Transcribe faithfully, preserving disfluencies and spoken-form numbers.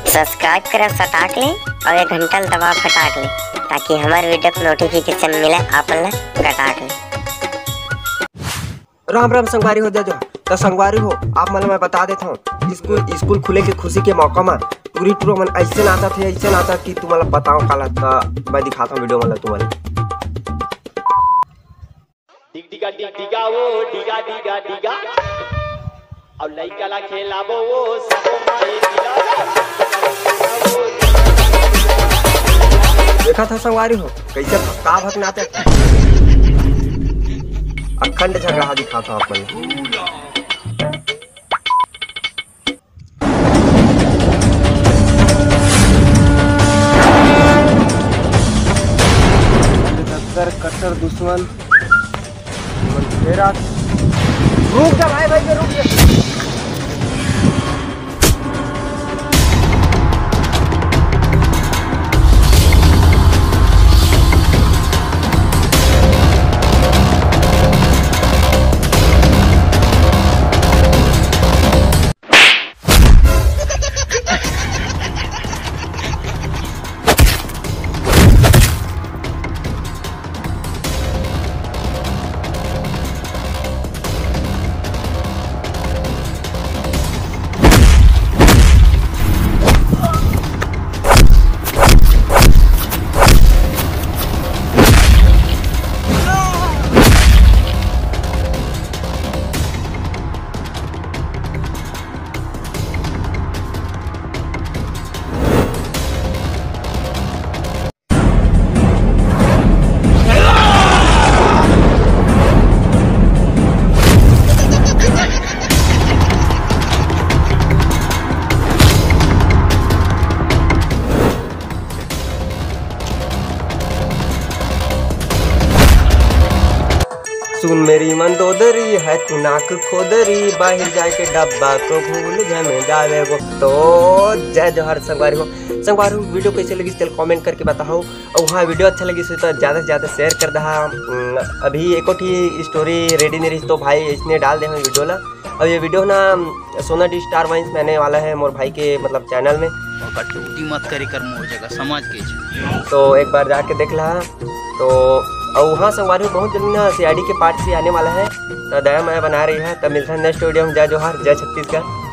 Subscribe करे सटाक ले अउ ये घंटा ल दबा फटाक ले, ताकि हमर वीडियो के नोटिफिकेशन मिले आप मन ल गटाक ले। राम राम संगवारी हो, जय जोहार। त संगवारी हो, आप मन ल मैं बता देत हूँ, स्कूल स्कूल खुले के खुशी के मौका म टूरी टूरा मन ऐसे नाचत हे, ऐसे नाचत कि तुमन ल बताओ काला। त मैं दिखात हूँ वीडियो मन ल तुमन ल। डिग डिगा डिग डिगा वो, डिगा डिगा डिगा। अउ लइका ला खेलाबो वो, सबो माई गिला। देखा था संगवारी हो, कैसे भक्का भकनाते। अखंड झगड़ा दिखा था अपन। कट्टर कट्टर दुश्मन। रुक जा भाई, भाई, रुक जा। सुन मेरी मंदोदरी, है तू नाक खोदरी, बाहिर जाके डब्बा को भूल झन जावे वो। तो जय जोहार संगवारी हो। संगवारी हो, वीडियो कैसे लगिस तेला कमेंट करके बताओ। अउ हाँ, वीडियो अच्छा लगिस तो ज़्यादा से ज़्यादा शेयर कर दहा। उम, अभी एको ठी स्टोरी रेडी नहीं रही तो भाई इसने डाल दे हम वीडियो ला। अब ये वीडियो ना सोना डी स्टार वाइन्स में आने वाला है मोर भाई के मतलब चैनल में। और कटौती मत करे कर मोर जगह, समझ के। तो एक बार जाके देख ला। तो अउ हाँ संगवारी हो, बहुत जल्दी ना सीआईडी के पार्ट थ्री आने वाला है, तो दया माया बना रही है। तब मिलता है नेक्स्ट वीडियो में। जय जोहार, जय छत्तीसगढ़।